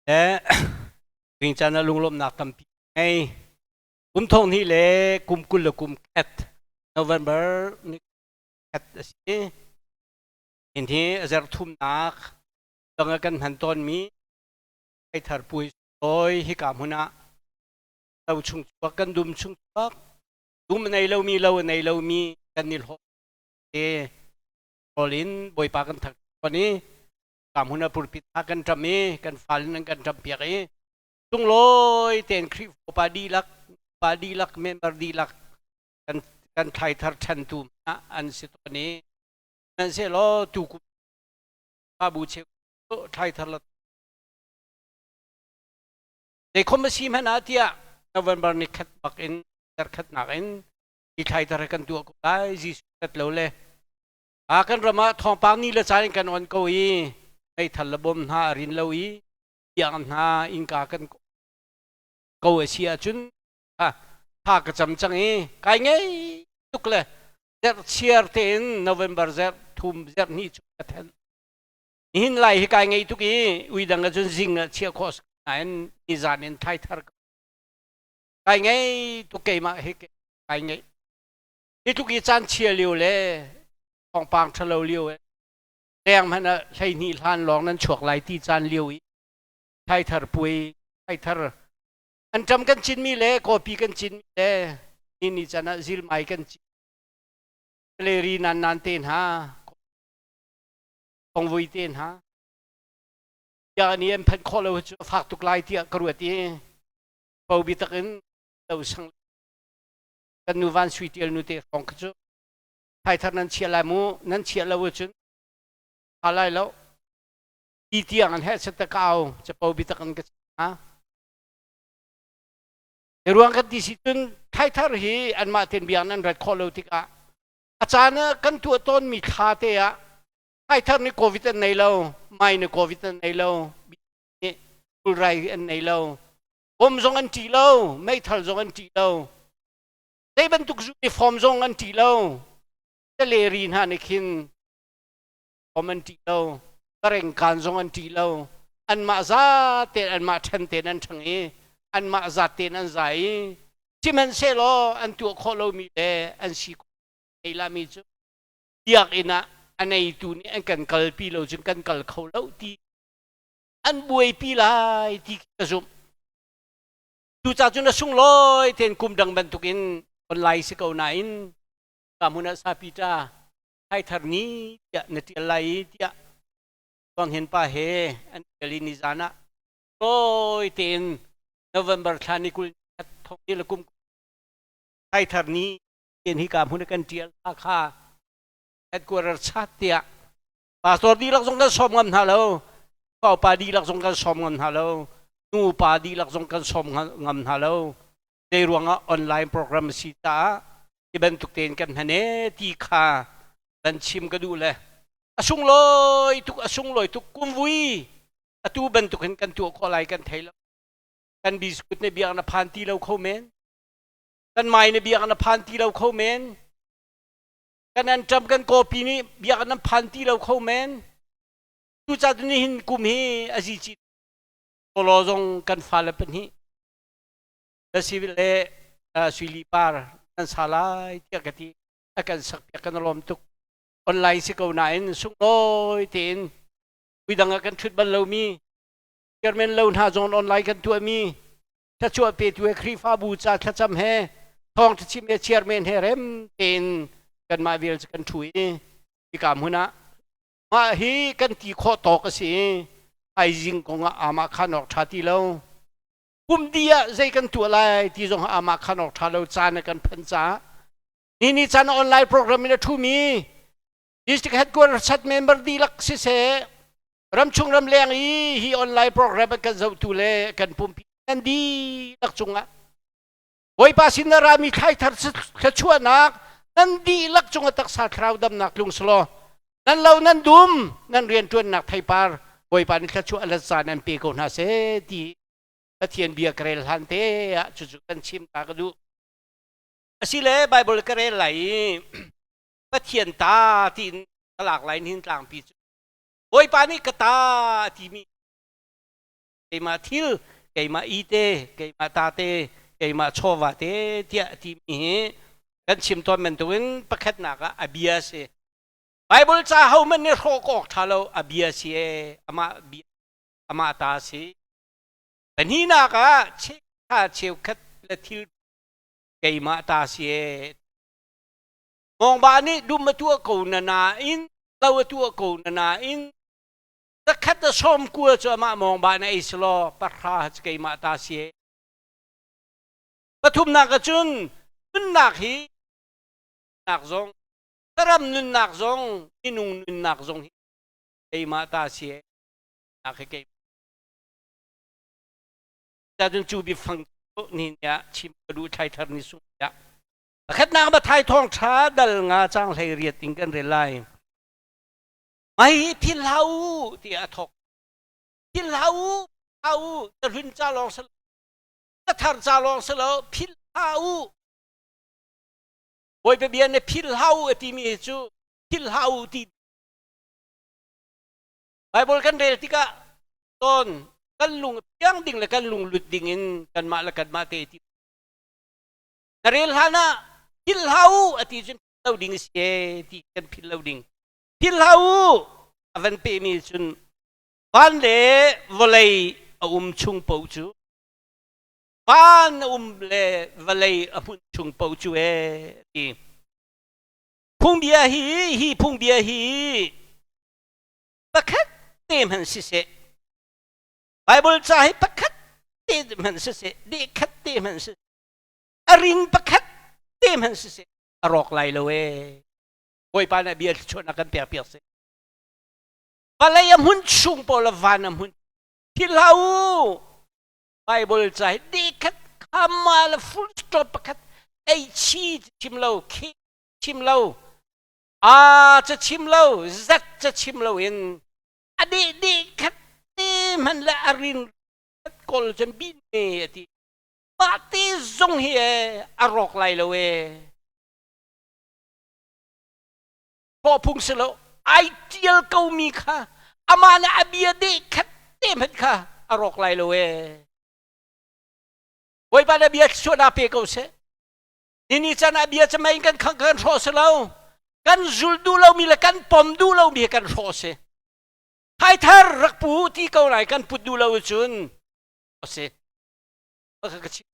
Le ringcaan ah lunglawmhnak tampi ngei. Kum thong hnih le kum 20 le kum khat November ni khat a si. Hin hi a zarh thumnak dang ah kan hman tawnmi Thaithar puai soi hika hmun ah lo chung chuak kan dum chung chuak dum a nei lomi lo a nei lomi kan i hlawh te rawl in Bawipa kan thak tawn i ka hmun ah pulpit hna kan ṭam i kan fal in an kan ṭampiak i sunglawi tein Khrihfa upa dihlak upa dihlak member dihlak kan kan thlaithar ṭhantu hna an si tawn i sihmanhsehlaw tu kum bu cheu thlaithar la zeikhom a si hmanh ah tiah November ni khat bak in zarkhatnak in i thlaithar kan tuah ko lai. Jesuh rat lo le a kan ram ah thawngpang ni le caan in kan on ko i meithal le bom hna a rin lo i tiang hna innka kan ko a si ahcun tha ka cam cang i kai ngei tuk le zerh chiar tein November zerh thum zerh hnih cu ka then. Nihin lai hi kai ngei tuk i ui dang ahcun zing ah chiah khawh nain nizan in thlai thar kai ngei tuk. Keimah hi kai ngei hi tluk i caan chia lio le thawngpang ṭhalo lio e leng hmanh ah 12 hlan lawng nan chuak lai ti caan lio i thlaithar puai, thlaithar anṭam kan cinmi le kawpi kan cinmi le ni ni can ah zilmai kan cin leri nan nan te hna thongvui te hna tiah ni an phanh khawh lo cu fak tuk lai tiah ka ruat i po bitak in lo sang kan nu Van Sui Tial nu te hrawng kha cu thaithar nan chia lai mu, nan chia lo ahcun ha lai lo ti tiang an heh set ka au capo bitak in ka ha ruang kan ti si cun thaithar hi anmah ten biang nan rat khawh lo tikah a caan ah kan tuah tawnmi thla te ah thaithar nih COVID an nei lo, mai nih COVID an nei lo, pulrai an nei lo, bom zong an ṭih lo, meithal zong an ṭih lo, zei bantuk uniform zong an ṭih lo. Leri hna nih khin form an ṭih lo, tarengkan zong an ṭih lo. Anmah za tein anmah ṭhen tein an ṭhang i anmah zat tein an zai i sihmanhsehlaw an tuah khawh lomi le an si khawh lami cu biakinn ah a neitu nih an kan kalpi lo cun kan kal kho lo ti an buaipi lai ti ka zumh. Cucaah cun a sunglawi tein kum dang bantukin online si ko nain ka hmun ah Sapita thaithar ni tiah na ṭial lai i tiah Tuanghen pa he an ṭial i nizan ah tawi tein November thla ni 20 thong ni le kum thaithar ni tein hi ka hmun ah kan ṭial kha headquarter chat tiah pastor dihlak zong kan sawm ngam hna lo, pa dihlak zong kan sawm ngam hna lo, nu pa dihlak zong kan sawm ngam hna lo. Zei ruangah? Online program si caah hi bantuk tein kan hman e ti kha van chim ka duh le a sunglawi tuk, a sunglawi tuk. Kumvui atu bantuk hin kan tuah khawh lai kan thei lo. Kan biskut ne biak na phan ti lo kho men, kan mai ne biak na phan ti lo kho men, kan anṭam kan kawpi nih biak nan phan ti lo kho men. Cucaah nihin kum hi a zici tolo zong kan fale pahnih civil le suili par nan sa lai tiah ka ti, a kan sak piak, kan lawm tuk. Online si ko nain sunglawi tein midang ah kan ṭhut bal lomi chairman lo hna zong online kan tuahmi thluachuah petu he, Khrihfabu ca thlacam he, thawngṭha chim he, chairman he rem tein kanmah vial cu kan ṭhu i hika hmun ah mah hi kan ti khawh tawk a si. Thaizing kong ah amah khan awk ṭha ti lo, kum di ah zei kan tuah lai ti zong ah amah khan awk ṭha lo caan a kan phanh caah ni ni caan online program in a ṭhumi district headquarter chat member dihlak siseh, ramchung ramleng i hi online program an kan zohtu le kan pumpi nan dihlak cungah Bawipa sin na rami thlaithar thluachuahnak nan dihlak cungah taksa thlarau damnak tlung selaw nan lo nan dum nan rianṭuannak theipar Bawipa nih thluachuah a caan an pe ko hna seh ti Pathian bia ka rel hlan te ah cucu kan chim ta ka duh. Asile Bible ka rel lai i Pathian ta tiin ka lak lai hin tlangpi cu Bawipa nih ka ta timi. Keimah thil, keimah ite, keimah ta te, keimah chawva te tiah a timi hi kan chim tawn bantukin pakhatnak ah a bia si. Bible ca hohmanh nih hrawh awk ṭha lo, a bia si ee, amah bia, amah ta si. Pahnihnak ah cheukha cheukhat le thil keimah ta si ee. Ngawngba nih dum a tuah ko na nain, lo a tuah ko na nain, zakhat a sawm kua cu amah mawngba na ei si law pahra cu keimah ta si ee. Pathumnak ah cun nunnak hi nak zong saram nunnak zong minung nunnak zong hi keimah ta si ee. Nak hi keimah. Cun cu biafang ni ah chim ka duh thlaithar ni sung ah. Pakhatnak Mathai thawngṭha dal nga cang hlei riat in kan rel lai. Mai phil hlah u tiah a thawk. Phil hlah u, hlah u, na hlun ca lawng si lo, na thar ca lawng si lo, phil hlah u. Bawipa bia na phil hlah u a timi cu phil hlah u ti. Bible kan rel tikah tawn kan lung piang ding le kan lung lut ding in kanmah le kanmah te ti. Na rel hlan ah phil hlah u a ti cun lo ding si e ti kan philh lo ding. Philh hlah u a van pehmi cun van le vawlei a um chung paoh cu van a um le vawlei a hmun chung paoh cu ee ti. Phungbia hi hi phungbia hi pakhat te hmanh siseh Bible ca hi pakhat te hmanh siseh dehkhat te hmanh siseh a ring pakhat te hmanh siseh a rawk lai lo ee. Bawipa nih bia thluachuahnak kan pek piak seh. Vawlei a hmun chung pawl a van a hmun. Philh hlah u. Bible ca hi dehkhat khama le full stop pakhat ei chi chim lo khi chim lo a ca chim lo zat ca chim lo in a deh deh khat te hman le a rin kawl cun bin me ati mah te zong hi e a rawk lai lo e Hlawhphung si lo ai tial ko mi kha amah nih a bia deh khat te hmanh kha a rawk lai lo ee. Bawipa na bia suah pe ko seh. Nini can ah bia camei kan khang kan hrawh si lo. Kan zul duh lomi le kan pom duh lomi kan hrawh si. Thaithar rak pu ti ko lai kan put duh lo cun a si. Ka chim.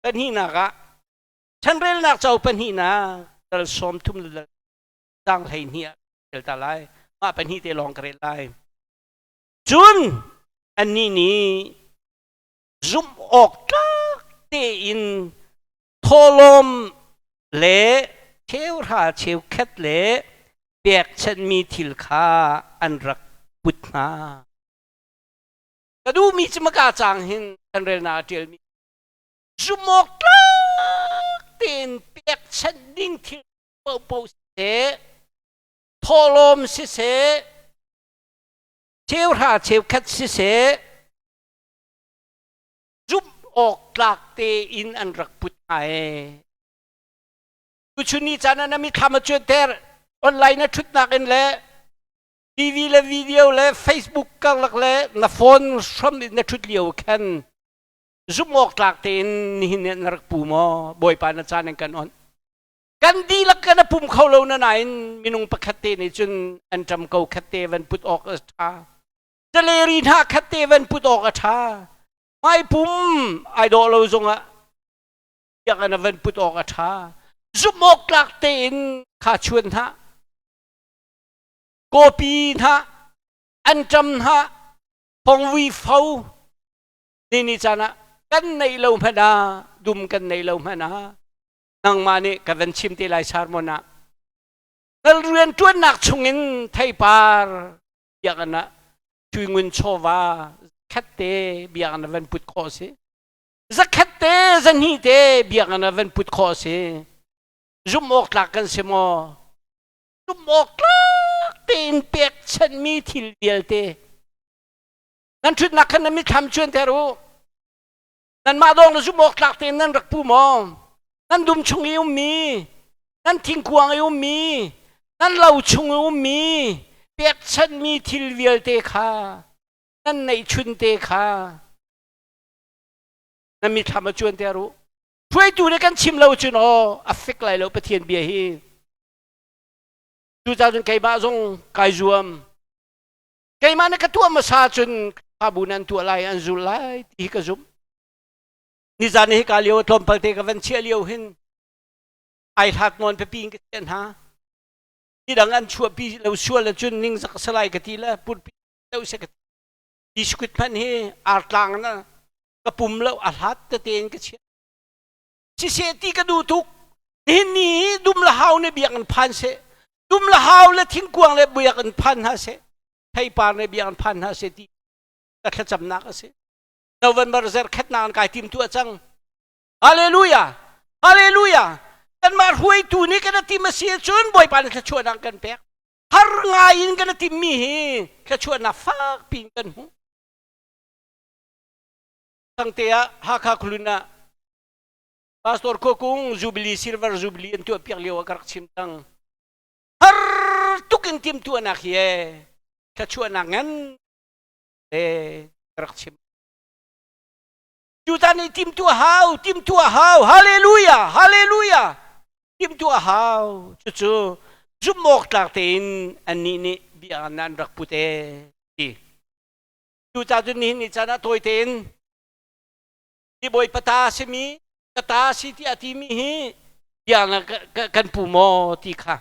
Pahnihnak ah chanrelnak cauk pahnihnak dal 30 le dal tang 12 ah rel ta lai. Mah pahnih te lawng ka rel lai. Cun annih nih zumh awk tlak tein thawhlawm le cheuhra cheukhat le pekchanhmi thil kha an rak put hna. Ka duhmi cu maka caang hin chanrelnak a ṭialmi zumhawk tlak tein pekchanh ding thil paohpaoh siseh, thawhlawm siseh, cheuhra cheukhat siseh, zumh awk tlak tein an rak put hna ee. Tuchun ni caan ah na mithlam a cuanter online na ṭhutnak in le TV le video le Facebook karlak le na phone hram in na ṭhut lio khan zumh awk tlak tein nihin ni na rak pu maw Bawipa na caan in kan onh kan dihlak kan a pum kho lo na nain minung pakhat te nih cun an ṭam ko khat te van put awk a ṭha Caleri hna khat te van put awk a ṭha hmai pum ai dawh lo zongah biakinn a van put awk a ṭha zumh awk tlak tein kha chuan hna kawpi hna an ṭam hna fongvui fo ni ni caan ah kan neih lo hmanh ah dum kan neih lo hmanh ah nangmah nih ka van chim te lai sermon ah nal rian ṭuannak chungin theipar biakinn ah cuingun chawva khat te biakinn ah van put khawh si zakhat te zahnih te biakinn ah van put khawh si zumh awk tlak kan si maw zumh awk tlak tein pekchanhmi thil vialte Nan ṭhutnak khan nan mitthlam cuanter u. Nanmah dawng na zumh awk tlak tein nan rak pu maw? Nan dum chung i ummi, nan thingkuang i ummi, nan lo chung i ummi, Pekchanhmi thil vialte kha nan neihchun te kha na mithlam a cuan ter u. Hruaitu nih kan chim lo cun aw a fek lai lo Pathian bia hi. Cucaah cun keimah zong kai zuam. Keimah nih ka tuah hmasa cun Khrihfabu nih an tuah lai an zul lai ti hi ka zumh. Nizan hi ka lio tlawmpal te ka van chiah lio hin ai hlat nawn pipi in ka chiah hna. Midang an chuahpi lo sual ahcun ningzak salai ka ti le purpi lo se ka ti. Biscuit hmanh hi artlang na ka pum lo a hlat tete in ka chiah. Siseh ti ka duh tuk. Nihin ni hi dum le hau nih biakinn phan seh. Dum le hau le thingkuang le biakinn phan hna seh. Theipar nih biakinn phan hna seh ti ka thlacamnak a si. November zarkhatnak an kai tim tuah cang. Hallelujah! Hallelujah! Kanmah hruaitu nih kan tim a si ahcun Bawipa nih thluachuahnak kan pek. Har ngai in kan timmi hi thluachuahnak fakpi in kan hmuh. Thangte ah Hakha Khualun ah Pastor Khuakung Jubilee Silver Jubilee an tuah piak lio ah ka rak chim cang. Har tuk in timtuahnak hi e thluachuahnak ngan e ka rak chim. Cutan i timtuah hau, timtuah hau, hallelujah, hallelujah, timtuah hau. Cucu zumh awk tlak tein annih nih bia nan rak put e ti. Cucaah cun nihin ni caan ah tawi tein hi Bawipa ta simi ka ta si tiah timi hi bia na kan pu maw ti kha.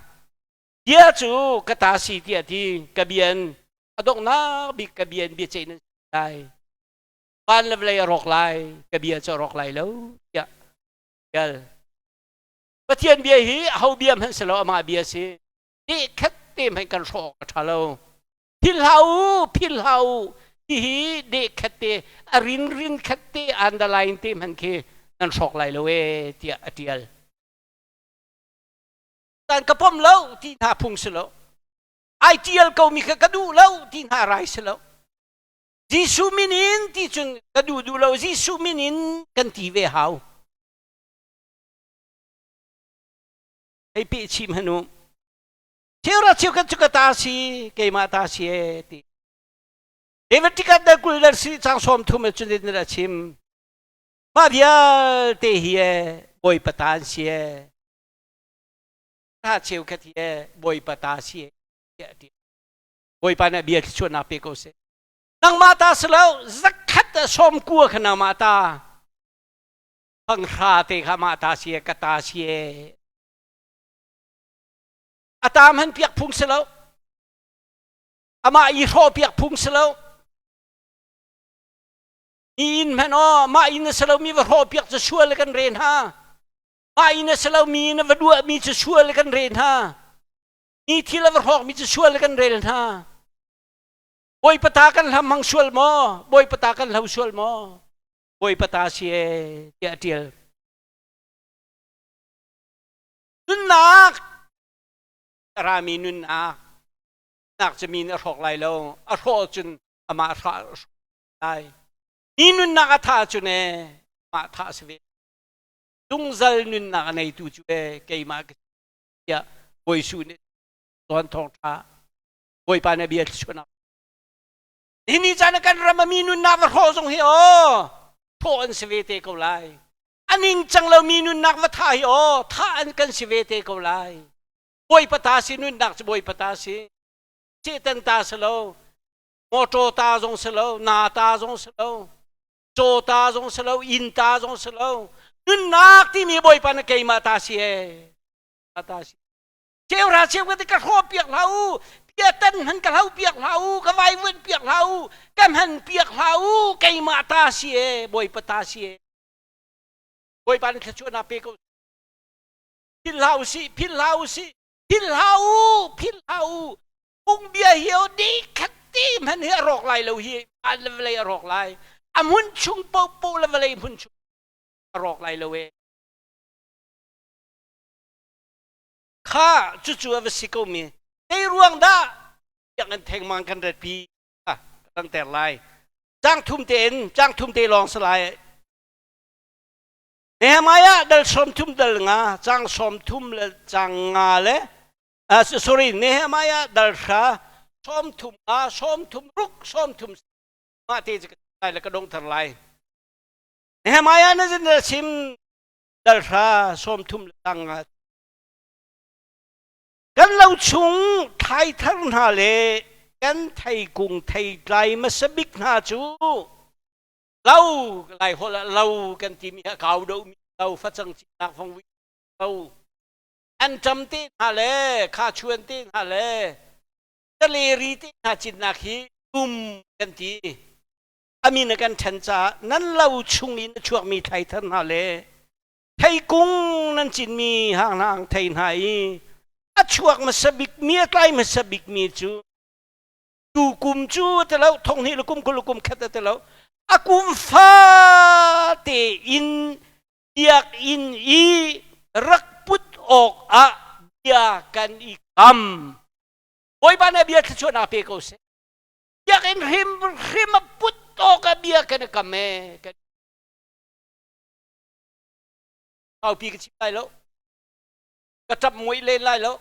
Bia cu ka ta si tiah ti ka bian a donghnak bik ka bian biaceih nan si lai. Van le vawlei a rawk lai ka bia cu a rawk lai lo tiah tial Pathian bia hi aho bia hmanh si lo amah bia si ti khat te hmanh kan hrawh awk a ṭha lo phil hlah u phil hlah u hihi deh khat te a rin rin khat te underline te hmanh khi nan hrawk lai lo e tiah a ṭial tan ka pom lo ti hna phung si lo ai ṭial ko mi kha ka duh lo ti hna rai si lo Jesuh min in ti cun ka duh duh lo Jesuh min in kan ti ve hau. Hei peh chim hanu. Cheura cheu kan cu ka ta si keimah ta si e ti. David tikat da kul dar si chang som thum e cun in a chim. Mah vialte hi e Bawipa ta an si e. Ta cheu khat hi e Bawipa ta si e tiah ti. Bawipa nih bia thluachuahnak pe ko seh. Nangmah ta si lo, zakhat ah sawm kua kha nangmah ta. Panghra te kha mah ta si e, ka ta si e. A ta hman piak phung si lo. Amah i hrawh piak phung si lo. Mi inn hmanh aw, mah inn a si lo mi va hrawh piak cu sual kan re hna. Mah inn a si lo mi na va duah mi cu sual kan re hna. Mi thil a va hrawkmi cu sual kan rel hna. Bawipa ta kan hlam hmang sual maw? Bawipa ta kan hlo sual maw? Bawipa ta si e tiah a ṭial. Nunnak a rami nunnak nak cu mi nih a hrawk lai lo. A hrawh cun amah hrawh lai. Mi nunnak a thah cun e amah thah si ve. Zungzal nunnak a neitu cu e keimah ka tiah Bawi Jesuh nih tuan thawngṭha Bawipa nih bia thluachuahnak Hi ni caan ah kan ram a mi nunnak va hrawh zong hi aw thawh an si ve te ko lai. A ningcang lo mi nunnak va thah hi aw thah an kan si ve te ko lai. Bawipa ta si nunnak cu Bawipa ta si. Satan ta si lo. Motor ta zong si lo, na ta zong si lo, caw ta zong si lo, inn ta zong si lo. Nunnak timi Bawipa na keimah ta si ee. Ta si. Cheuhra cheu ka ka hrawh piak hlah u. Piatan hman ka hlo piak hlah u. Ka vaivuan piak hlah u. Ka hman piak hlah u. Keimah ta si ee. Bawipa ta si ee. Bawipa nih thluachuahnak pe ko. Philh hlah u sih, philh hlah u sih. Philh hlah u, philh hlah u. Phungbia hi o ni khat ti hmanh hi a rawk lai lo hi van le vawlei a rawk lai. A hmun chung paohpaoh le vawlei hmun chung a rawk lai lo ee. Kha cucu a va si ko mi. Zei ruang dah biakinn thengmang kan ratpi ka langhter lai. Cang thum tein, cang thum te lawng si lai. Nehemiah dal 30 dal nga, cang 30 le cang nga le sorry Nehemiah dal hra 35, 36, 30 mah te cu ka lai le ka dongthar lai. Nehemiah na zin na chim dal hra 30 le tang nga. Kan lo chung thlaithar hna le kan theikung theitlai hmasa bik hna cu lo lai holh ah lo kan timi a kau domi lo facang cinnak fongvui lo anṭam te hna le khachuan te hna le taleri te hna cinnak hi tum kan ti. A min a kan ṭhen caah nan lo chung in a chuakmi thlaithar hna le theikung nan cinmi hanghnang thei hna i a chuak hmasa bikmi a tlai hmasa bikmi cu tu kum cu a ti lo thong hnih le kum 20 le kum khat a ti lo a kum fate in biakinn i rak put awk ah bia kan i kam. Bawipa nih bia thluachuahnak pe ko seh. Biakinn hrim hrim a put awk ah bia kan i kam e. Kaupi ka chim lai lo. Ka ṭap muih len lai lo.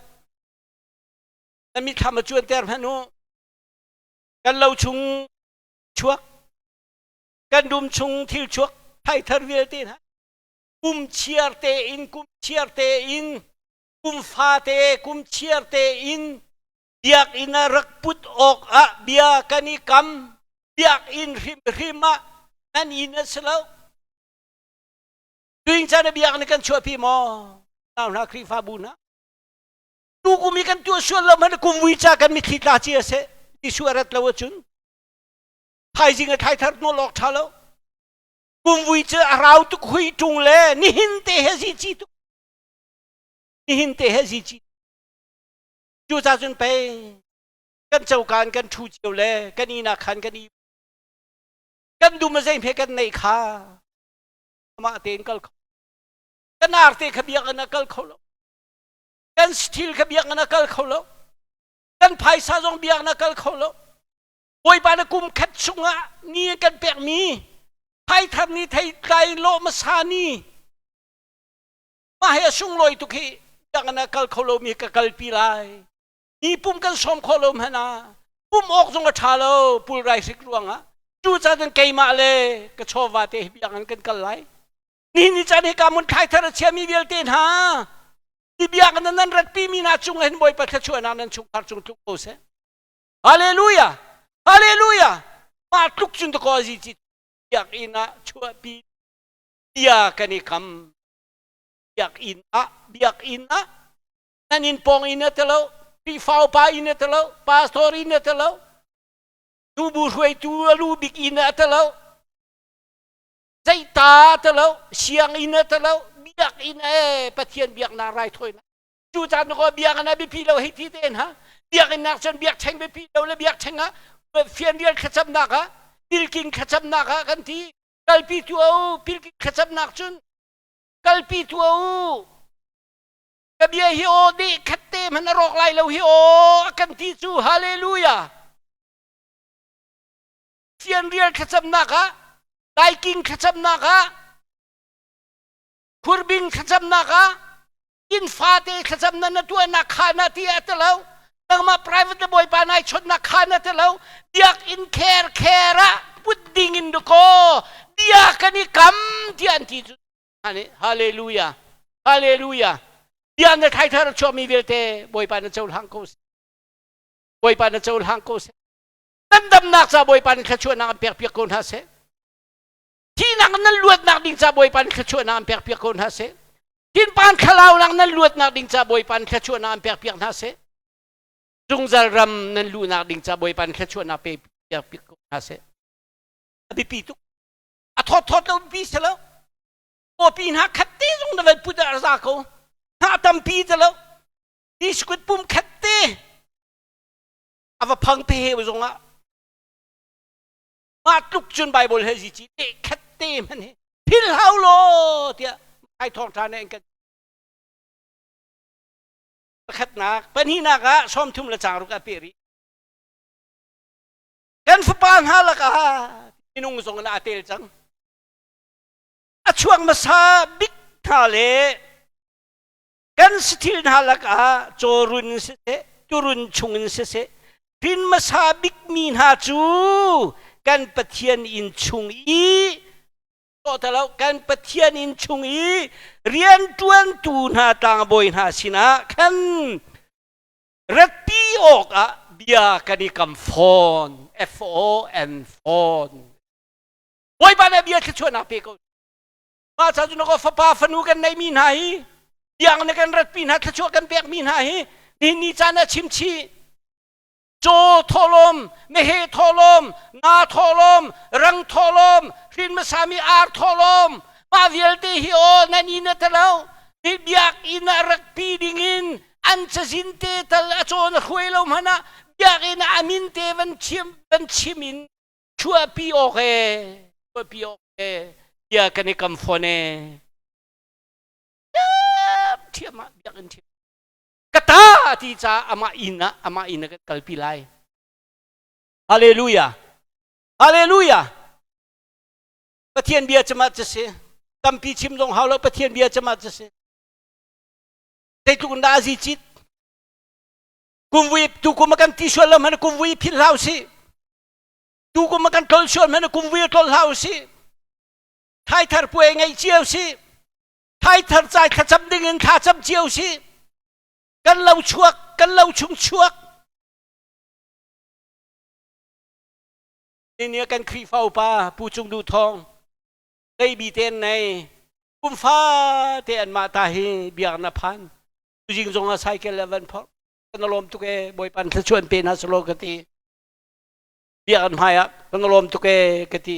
Na mithlam a cuanter hmanh u. Kan lo chung chuak kan dum chung thil chuak thaithar vialte hna kum chiar tein kum chiar tein kum fate kum chiar tein biakinn ah rak put awk ah bia kan i kam. Biakinn hrimhrim ah nan inn a si lo. Tuing caan biak ni kan chuahpi maw nau hna Khrihfabu hna? Tu kum i kan tuah sual lo hmanh kum vui ca kan mitthli tla cia seh. Jesuh a rat lo ahcun thaizing a thaithar nawl awk ṭha lo. Kum vui cu a rau tuk hui ṭung le nihin te he zi ci tuk, nihin te he zi ci. Cu ca cun pei kan cokaan kan ṭhu cio le kan ihnak khan kan i kan dum a zeihme kan neih kha amah tein kal kho. Kan arte kha biakinn ah kal kho lo, kan thil kha biakinn ah kal kho lo, kan phaisa zong biakinn ah kal kho lo. Bawipa na kum khat chungah ni kan pekmi thaithar ni theitlai lawh hmasa ni mah hi a sunglawi tuk hi biakinn ah kal kho lomi ka kalpi lai. Ni pum kan sawm khawh lo hmanh ah pum awk zong a ṭha lo pulrai hrik ruangah. Cu caan keimah le ka chawva te hi biakinn kan kal lai. Nihin ni caan hi ka mun thlaithar a chiami vialte hna ti biakinn nan ratpi mi hna cung hin Bawipa thluachuahnak nan chungkhar cung tluk ko seh. Hallelujah! Hallelujah! Mah tluk cun dakaw zi ci biakinn ah chuahpi bia kan i kam. Biakinn ah, biakinn ah nan inn pawng inn a ti lo, Khrihfa upa inn a ti lo, pastor inn a ti lo, nubu hruaitu a lu bik inn a ti lo, zeita a ti lo, sianginn a ti lo, biakinn e Pathian biaknak raithawinak. Cu caan ko biakinn ah biapi lo hei ti te ha. Biakinn nak cun biakṭheng biapi lo le biakṭheng ah fianrial thlacamnak ah pilking thlacamnak ah kan ti. Kalpi tu o pilking thlacamnak cun kalpi tu o ka bia hi aw deh khat te hmanh a rawk lai lo hi aw a kan ti cu. Hallelujah. Fianrial thlacamnak ah, laiking thlacamnak ah, khurbing thlacamnak ah, inn fate thlacamnak na tuahnak kha na ti a ti lo, nangmah private le bawipa nai chonnak kha na ti lo, biakinn kher kher ah put ding in ko bia kan i kam tiah an ti cu. Hallelujah, hallelujah. Bia na thaithar a chuakmi vialte bawipa na cohlang ko seh, bawipa na cohlang ko seh. Nan damnak ca bawipa nih thluachuahnak an pek piak ko hna seh. Thihnak nan luatnak ding ca bawipa nih thluachuahnak an pek piak ko hna seh. Tinpan thlalaunak nan luatnak ding ca bawipa nih thluachuahnak an pek piak hna seh. Zungzal ram nan luhnak ding ca bawipa nih thluachuahnak pe piak piak ko hna seh. A biapi tuk. A thawt thawt lo pi si lo. Pawpi hna khat te zong na van put ah za ko. Hna tampi te lo. Biscuit pum khat te. A va phang te he zong ah mah tluk cun Bible he zi ci te khat te hman hi phil hau law tiah ai thawng ṭha ne kan pakhatnak pahnihnak ah 30 le caang ruk a pe rih. Kan fapa hna lakah minung zong in aa tel cang. A chuak hmasa bik hna le kan sathil hna lakah cawrun siseh, turun chungin siseh. Hrin hmasa bikmi hna cu kan Pathian inn chung i kan Pathian inn chung i rianṭuantu hna tlangbawi hna sinah khan ratpi awkah bia kan i kam fawn. F O N fawn. Bawipa nih bia thluachuahnak pe ko. Mah ca cu na fapa fanu kan neihmi hna hi biang na kan ratpi hna thluachuah kan pekmi hna hi nihin ni caan ah chim chih. Caw thawhlawm, meheh thawhlawm, nga thawhlawm, rang thawhlawm, hrin hmasami ar thawhlawm, mah vialte hi aw nan inn a talo. Hi biakinn ah rakpi dingin an cazin te tal a cawn a hruai lo hmanh ah biakinn ah a min te van chim van chim in chuahpi awk e chuahpi awk e bia kan i kam fawn e thiam ah biakinn thiam ka ta ti ca amah inn ah amah inn ah kan kalpi lai. Hallelujah, hallelujah. Pathian bia cama cu si tampi chim zong hau lo. Pathian bia cama cu si zeitluk in dah azi cit kumvui tu kum kan ti sual lo hmanh kumvui philh hlau si tu kum kan tlol sual hmanh kumvui tlol hlau si thaithar puai ngei cio si thaithar cai thlacam ding in thlacam cio si kan lo chuak kan lo chung chuak ni kan Khrihfa upa Pu Cung Duh Thawng leibi ten nei kum fa te an mah ta hi biak na phan tuzing zong ah cycle le van phor kan lawm tuk e Bawipa thluachuan pe hna selaw ka ti biak an hmai ah kan lawm tuk e ka ti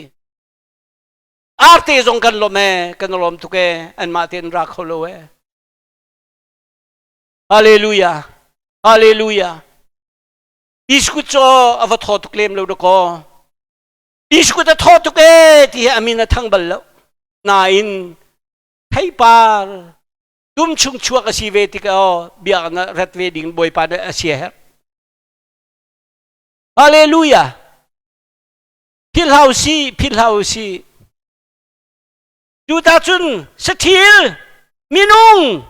arte zong kan lawm e kan lawm tuk e an mah tein ra kho lo e. Hallelujah, hallelujah. Biskut cu a va thaw tuk lem lo dakaw. Biskut a thaw tuk e ti hi a min a thang bal lo. Nain theipar dum chung chuak a si ve tik aw biak na rat ve ding Bawipa nih a sia herh. Hallelujah. Philhau si, philhau si. Cu ta cun sathil minung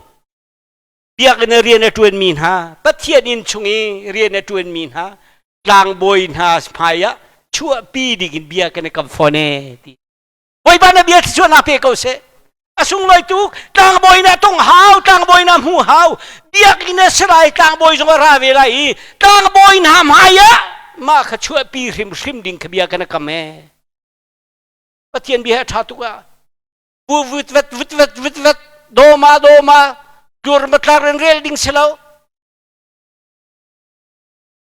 biakinn ah rian a ṭuanmi hna, Pathian inn chung i rian a ṭuanmi hna, tlangbawi hna hmai ah chuahpi dingin bia kan i kam fawn e ti. Bawipa na bia thluachuahnak pe ko seh. A sunglawi tuk, tlangbawi na tong hau, tlangbawi na hmu hau, biakinn a si lai, tlangbawi zong a ra ve lai i tlangbawi hna hmai ah mah kha chuahpi hrimhrim ding kha bia kan i kam e. Pathian bia a ṭha tuk ah vut vet vut vet vut vet dawma dawma tlur matlar in rel ding si lo.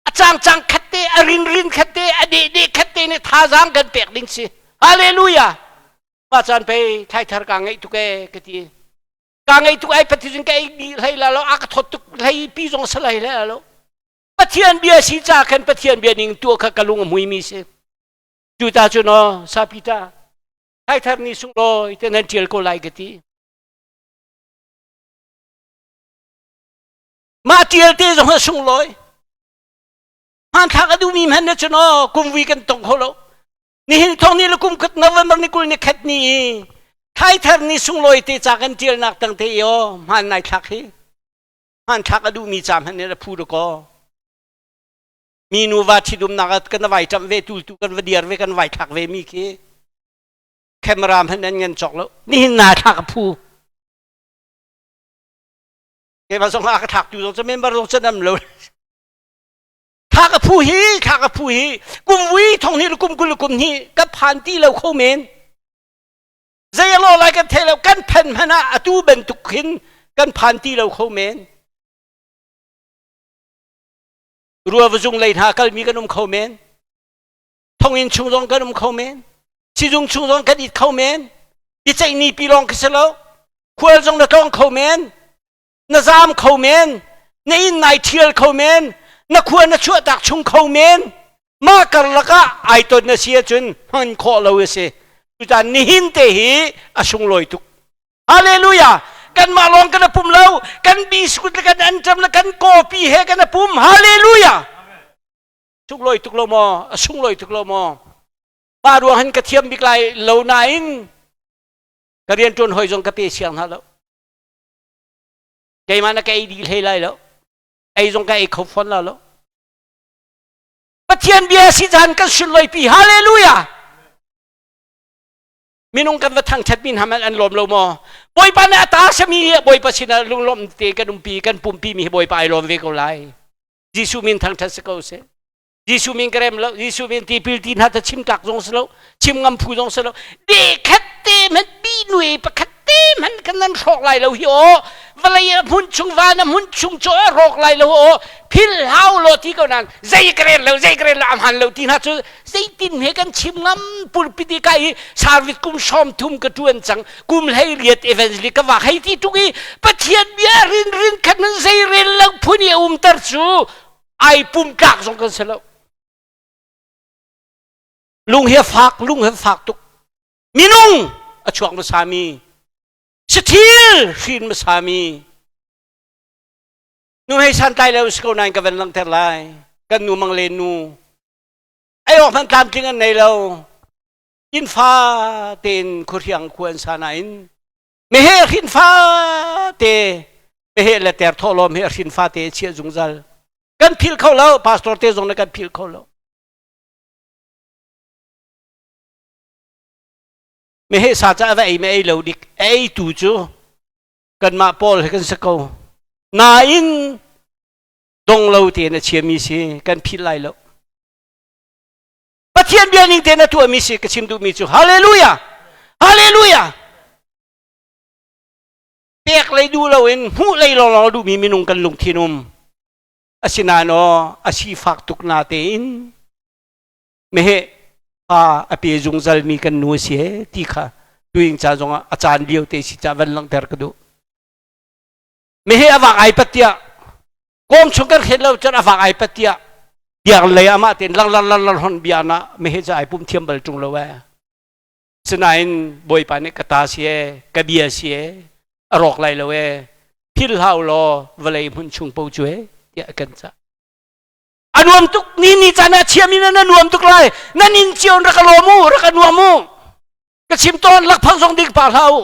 A cang cang khat te, a rin rin khat te, a deh deh khat te nih thazaang kan pek ding si. Hallelujah. Ma caan pei thlaithar ka ngeih tuk e ka ti. Ka ngeih tuk ai Pathian ka ei dih hlei la lo, a ka thawt tuk hlei pi zong sa hlei la lo. Pathian bia si ca khan Pathian bia ning tuah kha ka lung a hmui mi si. Cu ta cu no sapita thlaithar ni sunglawi te nan ṭial ko lai ka ti. Mah ṭial te zong a sunglawi. Hmanthlak a duhmi hmanh na cun aw kumvui kan tong kho lo. Nihin thong ni le kum khat November ni 20 ni khat ni i thlaithar ni sunglawi te ca kan ṭialnak tang te i aw hmaan nai thlak hi. Hmanthlak a duhmi ca hmanh nih a phu dakaw. Mi nuva ṭhitumnak ah kan vai ṭamh ve tultu kan va diar ve kan vai thlak ve mi khi camera hmanh an ngan cawk lo. Nihin naa thlak a phu. Keimah zong a ka thlaktu zong cu member zong cu nam lo. Thlak a phu hi, thlak a phu hi, kum vui thong hi kum 20 kum hnih ka phan ti lo kho men. Zei a lo lai kan thei lo, kan phan hmanh ah atu bantuk khin kan phan ti lo kho men. Rua va zung lei hna kalmi kan um kho men. Thonginn chung zong kan um kho men. Sizung chung zong kan it kho men. Biaceih ni pi lawng khi si lo. Khual zong na tlawng kho men. Na zaam kho men. Na inn nai ṭhial kho men. Na khua na chuahtak chung kho men. Mah karlak ah ai ton na si ahcun hman khawh lo a si. Cucaah nihin te hi a sunglawi tuk. Hallelujah! Kanmah lawng kan pum lo, kan biskut le kan anṭam le kan kawpi he kan pum. Hallelujah! Sunglawi tuk lo maw? A sunglawi tuk lo maw? Mah ruang hin ka thiam bik lai lo nain ka rianṭuan hawi zong ka pe siang hna lo. Keimah na ka ei dih hlei lai lo. Ei zong ka ei kho fawn la lo. Pathian bia si caan kan sunlawipi. Hallelujah! Minung kan va thangthat mi hna an lawm lo maw? Bawipa nih a ta sami Bawipa sinah lunglawm te kan umpi kan pumpi mi hi Bawipa ai lawm ve ko lai. Jesuh min thangthat si ko seh. Jesuh min ka rem lo, Jesuh min tipil ti hna ta chim tlak zong si lo, chim ngam phu zong si lo. De khat te hmanh bi nui pakhat te hmanh kan nan hrawk lai lo hi aw. Vawlei a hmun chung van a hmun chung cu a rawk lai lo aw. Phil hau lo ti ko nan zei ka rel lo, zei ka rel lo, a hman lo ti hna cu zeitin he kan chim ngam pulpit i ka i service kum 30 ka tuan cang kum 18 evangelist ka vak hei ti tuk i Pathian bia rin rin khat nan zei rel lo phun i a umter cu ai pum tlak zong kan si lo lung hi a fak lung hi a fak tuk minung a chuak hmasa mi sathil hrin hmasa mi nu hei santlai lo si ko nain ka van langhter lai kan nu mang len nu ei awk hmanh tlamtling an nei lo inn fa tein khuahriang khua an sa nain meheh hrin fa te meheh le ter thawhlawm he hrin fa te chiah zungzal kan phil kho lo pastor te zong na kan phil kho lo meheh sa ca va ei me ei lo dik ei tu cu kanmah paul he kan si ko nain dong lo tein a chiami si kan philh lai lo Pathian bia ning tein a tuahmi si ka chim duhmi cu hallelujah hallelujah pek lei duh loin hmuh lei lawnglawng duhmi minung kan lungthin um asinain aw a sifak tuk na tein meheh pa a pe zungzal mi kan nu a si he ti kha tuing ca zongah a caan lio te si ca van langhter ka duh Meheh a vak ai pat tiah kawm chung kan hret lo cun a vak ai pat tiah biak lei amah tein lang lang lang lang hon bia na meheh cu ai pum thiam bal ṭung lo ee. Sinain Bawipa nih ka ta si ee, ka bia si ee, a rawk lai lo ee, phil hau law vawlei hmun chung po cu ee tiah a kan cah. A nuam tuk ni ni caan ah chiami na nuam tuk lai nan inn cio rak ka lawm u rak ka nuam u ka chim tawn lakphak zong ding pa hlah u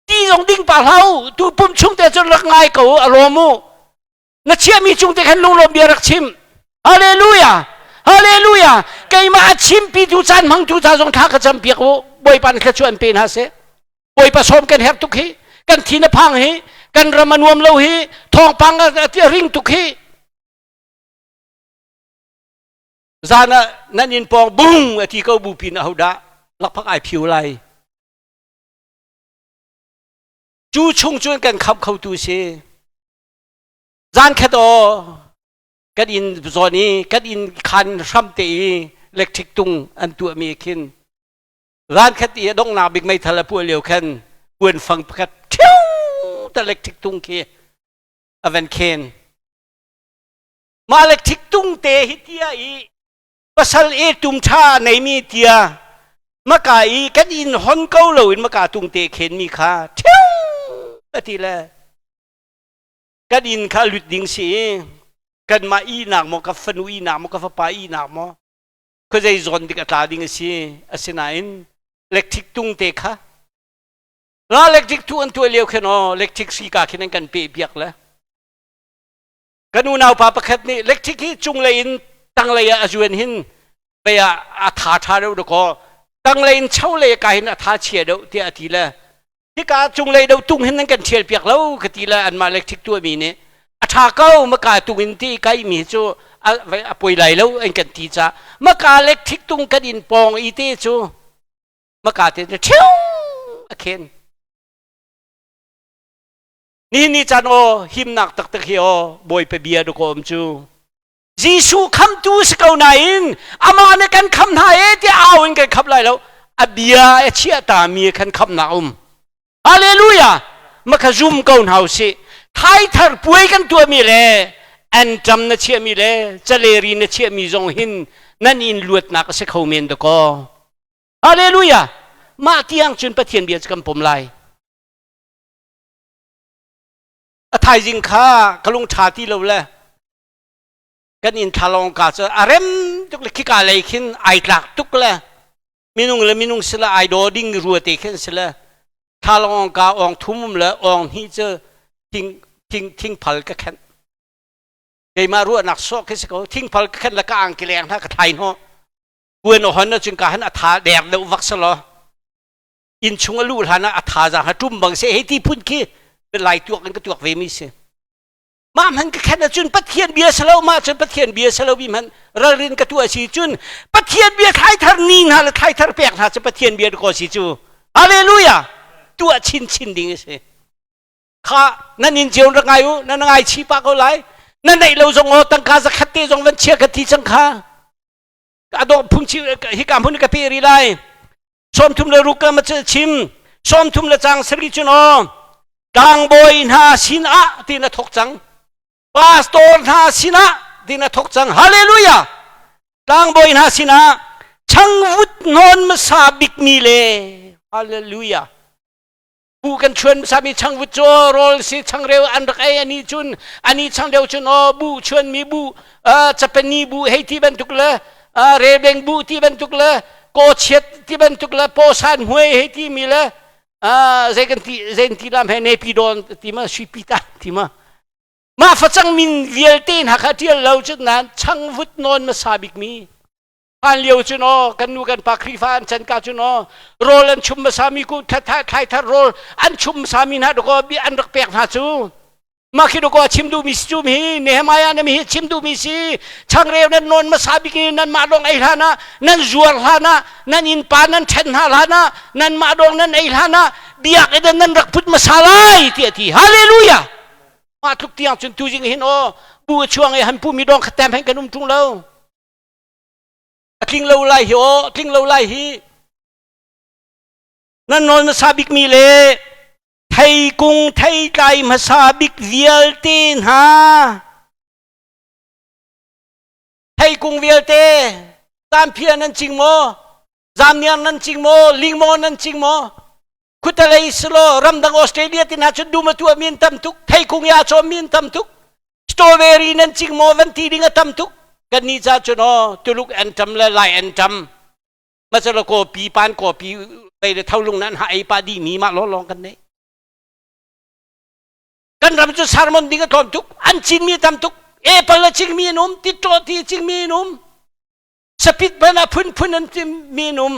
ti zong ding pa hlah u tu pum chung te cun rak ngai ko a lawm u na chiahmi cung te khan lunglawm bia rak chim hallelujah hallelujah keimah a chimpi tu caan hmangtu ca zong thla ka cam piak u bawipa nih thluachuah an pe hna seh bawipa sawm kan herh tuk hi kan thin a phang hi kan ram a nuam lo hi thawngpang a ring tuk hi Zan ah nan inn pawng bung a ti ko bu pin ahodah lakphak ai phiu lai. Cu chung cun kan khamh khotu si. Zan khat aw kan inn zawn i kan inn khan hram te i electric tung an tuahmi khin zan khat i a donghnak bik meithal a puah lio khan puan fang pakhat ṭhiu ta electric tung khi a van khen. Mah le thiktung te hi tia i pasal e tum tha neimi tia maka i kan in hon ko lo in maka tung te khen mi kha thiu ati le kan in kha lut ding si kan mah i nak maw ka fanu i nak maw ka fapa i nak maw khuazei zawn dik a tla ding a si asinain electric tung te kha la electric tu an tuah lio khin aw electric si ka khin an kan pe biak le Kan unaupa pakhat nih electric hi cunglei in tanglei ah a zuan hin vei ah a tha ṭha deuh dakaw tanglei in cholei ka hin a tha chia deuh tiah a ti le hika cunglei deuh tung hin nan kan ṭhial piak lo ka ti le anmah electric tuahmi nih a ṭha ko maka tung in ti kai mi cu a poi lai lo an kan ti ca maka electric tung kan in pawng i te cu maka te cu ṭhiu a khen Nihin ni caan aw himnak taktak hi aw Bawipa bia dakaw um cu. Jesuh khamtu si ko nain amah nih kan kham hna e tiah au in kan kham lai lo. A bia a chiah ta mi khan khamnak um. Hallelujah! Makha zum ko hna usih. Thaithar puai kan tuahmi le anṭam na chiahmi le caleri na chiahmi zong hin nan in luatnak a si kho men dakaw. Hallelujah! Mah tiang cun Pathian bia cu kan pom lai. A thaizing kha ka lung ṭha ti lo le kan inn thlalawng ka cu a rem tuk le khika lei khin ai tlak tuk le minung le minung sila ai daw ding rua te khin sila thlalawng ka ong thum um le ong hnih cu thing thing thing phal ka khenh. Keimah ruahnak sawh khi si ko. Thingphal ka khen le ka angki leng hna ka thlai hnawh. Kuan ohon na cun ka han a tha dek deuh vak selaw. Inn chung a luh hlan ah a thazaang ha ṭum bang seh hei ti phun khi lai tuak in ka tuak ve mi si. Mah hman ka khen ahcun Pathian bia si lo mah cun Pathian bia si lo mi hmanh ralrin ka tuah si cun Pathian bia thlaithar ni hna le thlaithar pek hna cu Pathian bia ko si cu. Hallelujah! Tuah chinchin ding a si. Kha nan inn cio rak ngai u nan ngai chi pah ko lai. Na neih lo zong aw tangka zakhat te zong van chia ka ti cang kha. A dawh phungchi hika hmun ka pe rih lai. 36 ka ma chim 30 le cang sari cun aw tlangbawi hna sinah tiin a thok cang pastor hna sinah tiin a thok cang hallelujah tlangbawi hna sinah changvut nawn hmasa bikmi le hallelujah bu kan chuan hmasa mi changvut cu rawl si changreu an rak ei ani cun ani changreu cun aw bu chuan mi bu chapani bu hei ti bantuk le rebeng bu ti bantuk le kawchiat ti bantuk le pawsan hmuai hei ti mi le zei kan ti zei ti lam he nepi dawn ti ma suipi ta ti ma mah facang min vialte hna kha tial lo cun nan changvut nawn hmasa bik mi Hlan lio cu no kan nu kan pa Khrihfa an chan ka cu no rawl an chum hmasa mi ku thlai thar rawl an chum hmasa mi hna dakaw an rak pek hna cu mah khi dakaw chim duhmi si cu mi Nehemiah na mi hi chim duhmi si changreu nan nawn hmasa bik in nan mah dong ei hlan ah nan zuar hlan ah nan innpa nan ṭhen hna hlan ah nan mah dong nan ei hlan ah biakinn nan rak put hmasa lai tiah ti hallelujah mah tluk tiang cun tuzing hin aw bu chuang i han pu mi dong kha tem hen kan um ṭung lo a tling lo lai hi aw tling lo lai hi nan nawl hmasa bikmi le theikung theitlai hmasa bik vialte hna theikung vialte zamphia nan cing maw zamniang nan cing maw lingmaw nan cing maw khutalei silo ramdang Australia tin ha cun dum a tuah mi an tam tuk theikung ya chom mi an tam tuk strawberry nan cing maw van ti ding a tam tuk kan ni ca cun aw tuluk an tam le lai an tam masala ko pi pan ko pi bei le tholung nan ha ei pa di mi ma lo long kan nei kan ram cu sermon ding a tlawm tuk an cin mi tam tuk apple a cing mi an um titto ti cing mi an um sapit ban a phunphun an mi an um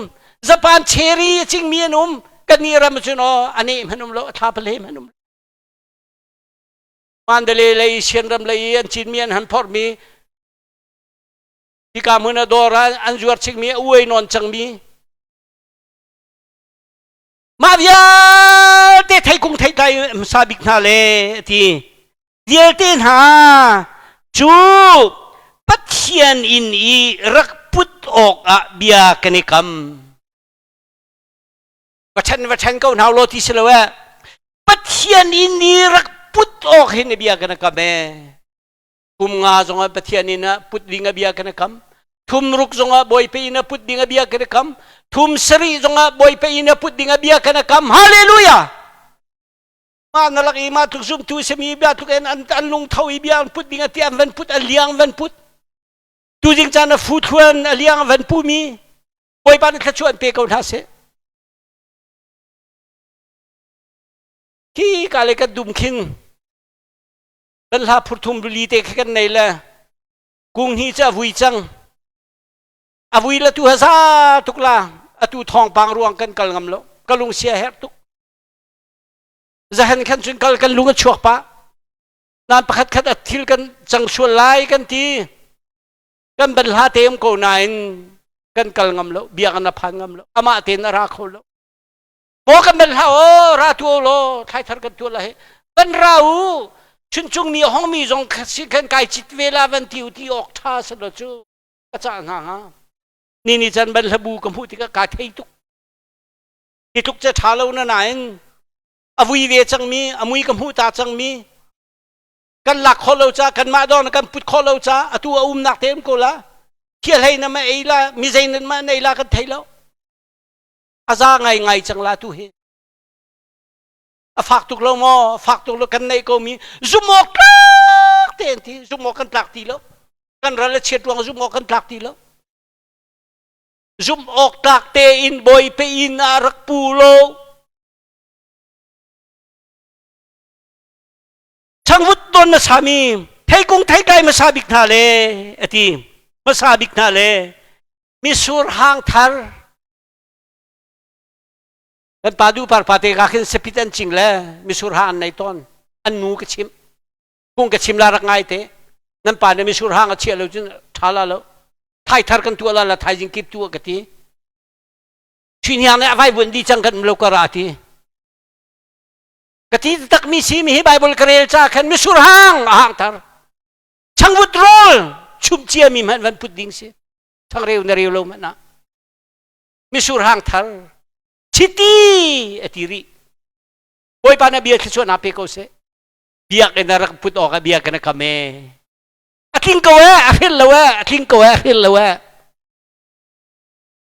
Japan cherry a cing mi an um kan ni ram cu no ane hman um lo a thla pale hman um Mandalay lei Sian ram lei an cin mi an han phor mi hika hmun a dawr an zuar ching mi a uai non cang mi mah vialte theikung theitlai hmasa bik hna le ti vialte hna cu Pathian inn i rak put awkah bia kan i kam. Va ṭhen va ṭhen ko hna law ti si lo eh. Pathian inn i rak put awk hin bia kan i kam ee. Kum nga zongah Pathian inn ah put ding a bia kan i kam. Thum ruk zongah Bawipa inn ah put ding a bia kan i kam. Thum sarih zongah Bawipa inn ah put ding a bia kan i kam. Hallelujah! Mah na lak i mah tluk zumtu simi bia tluk in an an lungtho i bia an put ding a ti an van put a liang van put tuzing caan a fu thluan a liang van pu mi Bawipa nih thluachuah an pe ko hna seh khi ka le kan dum khin kan hla phurthum rili te kha kan nei le kung hi cu a vui cang a vui la tu haza tuk la atu thawngpang ruang kan kal ngam lo ka lung sia herh tuk Zahan khan cun kal kan lung a chuak pah. Nan pakhat khat a thil kan cang sual lai kan ti. Kan ban hla te um ko nain kan kal ngam lo, biakinn a phan ngam lo. Amah tein a ra kho lo. Maw kan ban hla o ra tu lo thlai thar kan tuah la he. Ban ra u chuncung mi hong mi zong si kan kai chit ve la van ti u ti awk tha se lo cu ka cah hna ha. Ni ni chan ban hlabu ka hmuh tikah ka thei tuk. Hi tluk cu ṭha lo na nain a vui ve cangmi, a mui ka hmuh ta cangmi, kan lak khawh lo ca, kanmah dawng kan put khawh lo ca, atu a umnak te um ko la. Thiahlei na ma ei la, mi zei nan ma nei la kan thei lo. A za ngai ngai cang la tu hi. A fak tuk lo maw? A fak tuk lo kan neih ko mi zum awk tlak te an ti, zum awk kan tlak ti lo. Kan ral a chiat ruang zum awk kan tlak ti lo. Zumh awk tlak tein Bawipa inn ah rak pu law changvut tawn na sami Theikung theitlai hmasa bik hna le a ti hmasa bik hna le misur hang thar kan pa du par pa te ka khin sapit an cing le misur hang an nei tawn an nu ka chim kung ka chim la rak ngai te nan pa ne misur hang a chia lo cun tha la lo thai thar kan tua la la thaizing kip tu ka ti Thiniang nih a vai vun di cang kan lo ka ra ti ka ti tak mi si mi hi Bible ka rel ca khan misur hang a hang thar changvut rawl chum cia mi hmanh van put ding si changreu na reu lo hmanh ah misur hang thar chiti a ti rih Bawipa na bia thluachuah na pe ko seh biakinn a rak put awk ah biakinn a kam e a tling ko e a hril lo e a tling ko e a hril lo e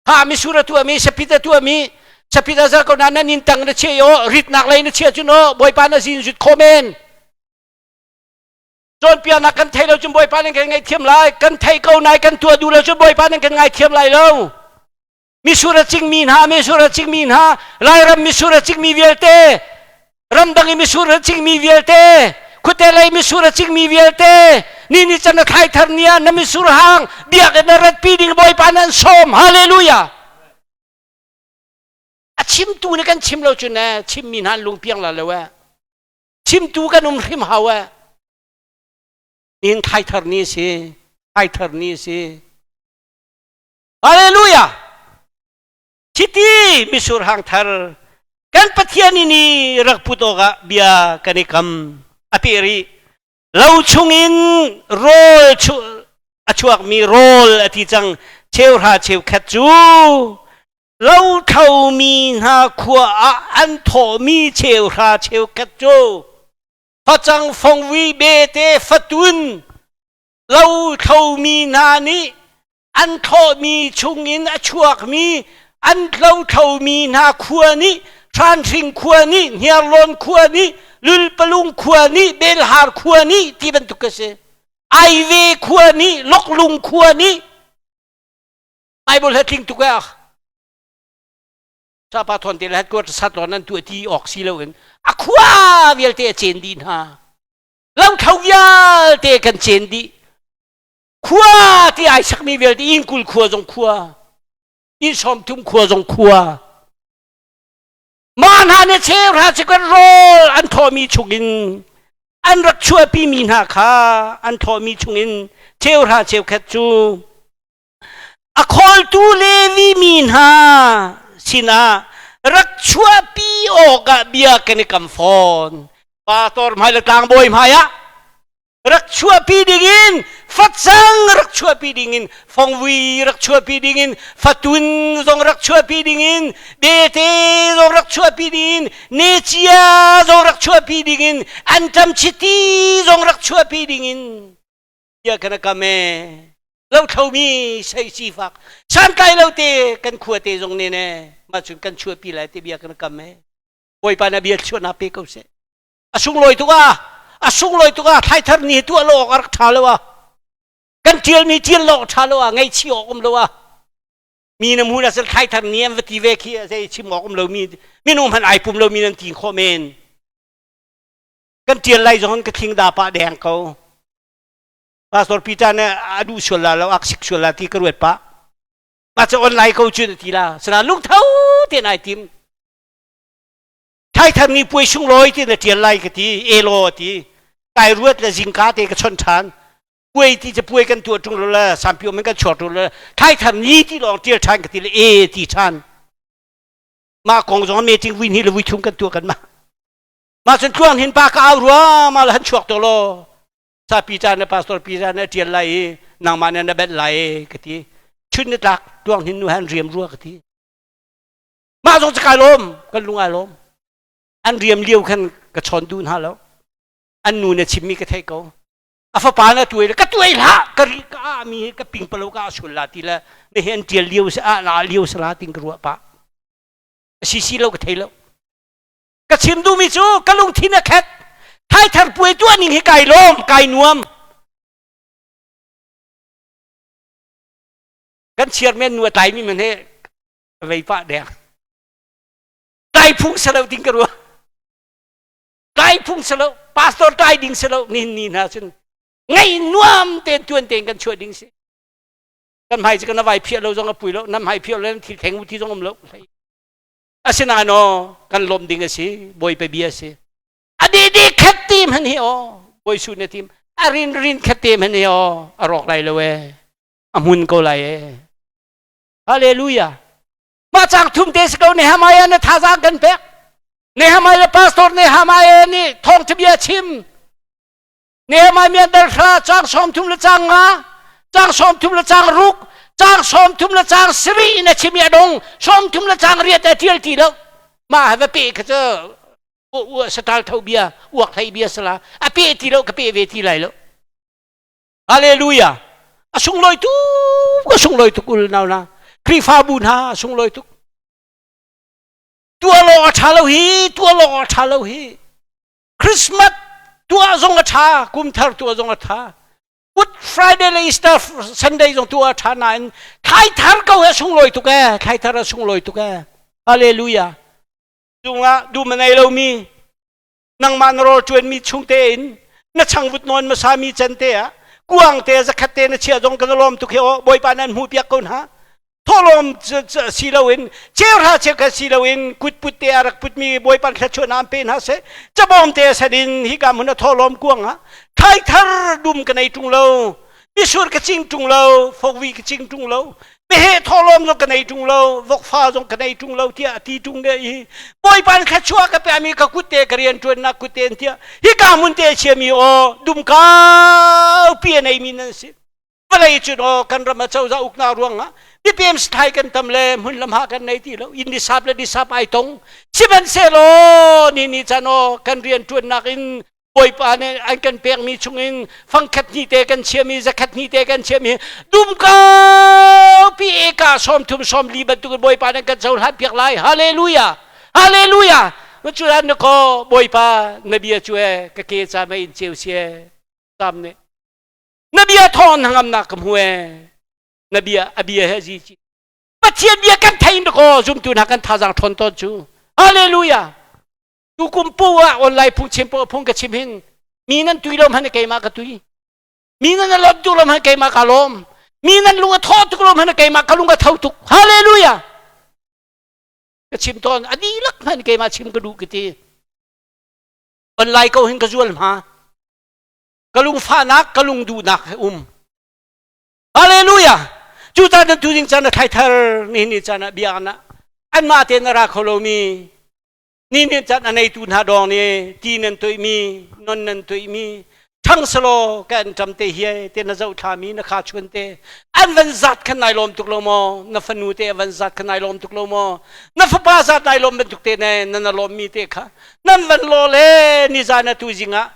ha misur a tuahmi sapit a tuahmi sapit a zar ko na nan in tang na chia yo ritnak lei na chia cun o bawipa na zin zut kho men cawnpiaknak kan thei lo cun bawipa nan kan ngaihthiam lai kan thei ko nai kan tuah duh lo cun bawipa nan kan ngaithiam lai lo misur a cingmi hna misur a cingmi hna lairam misur a cingmi vialte ramdang i misur a cingmi vialte khuate lei misur a cingmi vialte ni ni can a thlai thar ni ah na misur hang biakinn na ratpi ding bawipa nan sawm hallelujah a chimtu nih kan chim lo cu ne chimmi hna an lung piang la lo eh chimtu kan um hrim hau eh nihin thlai thar ni si thlai thar ni si hallelujah Chiti misur hang thar kan Pathian ini rak put awkah bia kan i kam a peh rih. Lo chungin rawl a chuakmi rawl a ti cang cheuhra cheukhat cu lo thlomi hna khua ah an thawhmi cheuhra cheukhat cu facang fongvui bete fatun lo thlomi hna nih an thlawhmi chungin a chuakmi an tlotlomi hna khua nih Hranhring khua nih Hniarlawn khua nih Lulpalung khua nih Belhar khua nih ti bantuk a si Aive khua nih Loklung khua nih Bible he tling tuk ah Sapa thon te le hat sat lon an tu ti awk si lo in a khua vialte a cen dih hna lothlo vialte kan cen dih Khua ti ai sakmi vialte inn 20 khua zong khua, inn 30 khua zong khua. Mah hna nih cheuhra chikhat rawl an thawhmi chungin an rak chuahpimi hna kha an thawhmi chungin cheuhra cheukhat cu a khawltu Levi mi hna sinah rak chuahpi awkah bia kan i kam fawn. Pastor hmai le tlangbawi hmai ah rak chuahpi dingin facang rak chuahpi dingin fongvui rak chuahpi dingin fatun zong rak chuahpi dingin bete zong rak chuahpi dingin necia zong rak chuahpi dingin anṭam chiti zong rak chuahpi dingin bia kana kam e lothlomi sei sifak santlai lo te kan khua te zong ne ne mah cun kan chuahpi lai te bia kana kam e Bawipa na bia chuahnak pe ko seh a sunglawi tuk ah a sunglawi tuk ah thlaithar ni tuah lo awk a rak ṭha lo ah kan ṭialmi ṭial lo awk ṭha lo ah ngaihchih awk um lo ah mi na hmun ah thlaithar ni an va ti ve khi zei chim awk um lo mi minung hmanh ai pum lo mi nan ti khawh men kan ṭial lai zong ka thling da pah deng ko Pastor Peter nih a duh sual la lo ak sik sual la ti ka ruat pah mah cu online ko cu na ti la sana lungtho te nai tim Thaithar ni puai sunglawi ti na ṭial lai ka ti elaw ti kai ruat le zingka te ka chawnh ṭhan puai ti cu puai kan tuah ṭung lo le sampi um in kan chuak ṭung lo thaithar ni ti lawng ṭial ṭhan ka ti le e ti ṭhan mah kong zong meeting vui hnih le vui thum kan tuah kan mah mah cun tluang hin pa ka au rua ma le han chuak to law sa pi cha na pastor pi cha na ṭial lai i nangmah na na benh lai ka ti chun ni tlak tuang hin nu han riam rua ka ti Mah zong cu kai lawm, kan lung ai lawm. An riam lio khan ka chawn duh hna lo. An nu na chimmi ka theih ko. A fapa na tuai le ka tuai hlah, ka ri ka ah mi ka ping palo ka sul la ti le na hi an tial lio si ah la lio sala ting ka ruah pa. Si si lo ka thei lo. Ka chim duhmi cu ka lungthin a khet. Thaithar puai tuah ning hi kai lawm, kai nuam. Kan chairman nu a tlaimi man he vei pah deng tlai phung si lo ding ka ruah tlai phung si lo pastor tlai ding si lo nihin ni hna cun. Ngai nuam tein tuan tein kan chuah ding si. Kan hmai cu kan vai phiah lo zong a pui lo, nan hmai phiah lo thil theng ti zong um lo. Asinain aw kan lawm ding a si, Bawipa bia a si. A di di khat ti hman hi aw, Bawi su na tim. A rin rin khat te hman hi aw, a rawk lai lo e. A hmun ko lai e. Hallelujah. Mah cang thum te si ko Nehemiah na thazaang kan pek. Nehemiah pastor Nehemiah nih thawngtha bia chim. Nehemiah mian hra cang 30 le cang nga, cang 30 le cang ruk, cang 30 le cang sarih in a chim i a dong, 30 le cang riat a tial ti lo. Mah ha va pe kha cu satal tho bia, uak hlei bia sala. A pe ti lo, ka pe ve ti lai lo. Hallelujah. A sunglawi tuk, a sunglawi tuk ul nau na. Khrihfabu hna a sunglawi tuk. Tuah lawng a ṭha lo hi, tuah lawng a ṭha lo hi. Christmas tuah zong a ṭha, kum thar tuah zong a ṭha. Good Friday le Easter Sunday zong tuah a ṭha nain thlai thar ko he a sunglawi tuk ee, thlai thar a sunglawi tuk ee. Hallelujah. Cungah dum a nei lomi nangmah na rawl ṭuanmi chung tein na changvut nawn hmasa mi can te ah kuang te zakhat te na chia zong kan lawm tuk hi aw bawipa nan hmuh piak ko hna thawhlawm si loin cheuhra cheukhat si loin kutput te a rak putmi bawipa thluachuah na an pe hna seh cabawm te san in hika hmun a thawhlawm kuang ah thlai thar dum ka nei ṭung lo misur ka cing ṭung lo fokvi ka cing ṭung lo meheh thawhlawm zong ka nei ṭung lo vokfa zong ka nei ṭung lo tiah a ti ṭung le i bawipa nih thluachuah ka pekmi ka kut te ka rian ṭuannak kut te tiah hika hmun te chiami aw dum kaupi a neimi nan si vawlei cun aw kan ram a cozah uknak ruangah mipem sthai kan tam le hmun lam ha kan nei ti lo inn nisap le nisap ai tong sihmanhsehlaw ni ni chan aw kan rian ṭuannak in Bawipa nih an kan pekmi chungin fangkhat hnih te kan chiami zakhat hnih te kan chiami dumkaupi eka 30 40 bantukin Bawipa nih kan cohlan piak lai. Hallelujah! Hallelujah! Curan na ko Bawipa na bia cu e ka ke ca mei in ceu si e sam nih na bia thawng na ngamnak ka hmu e na bia a bia he zi ci Pathian bia kan thein ko zumtu hna kan thazaang ṭhawn tawn cu Hallelujah! Tukum pu ah online phungchim paoh phung ka chim hin mi nan tui lo hmanh keimah ka tui. Mi nan a lawm tuk lo hmanh keimah ka lawm. Mi nan lung a thaw tuk lo hmanh keimah ka lung a tho tuk. Hallelujah! Ka chim tawn a dihlak hmanh keimah chim ka duh ka ti. Online ko hin ka zual hma. Ka lungfahnak, ka lung duhnak he um. Hallelujah! Cu caan tu ding caan a thlai thar nihin ni caan ah biakinn ah anmah tein a ra kho lomi Ni nih caan a neitu hna dawng nih ti nan toihmi, non nan toihmi, ṭhang selaw ka an ṭam te hi te na zoh thlami na kha chun te an van zat khan nai lawm tuk lo maw na fanu te van zat khan nai lawm tuk lo maw na fapa zat nai lawm bantuk te ne na na lawm mi te kha nan van law le ni zan atu zing ah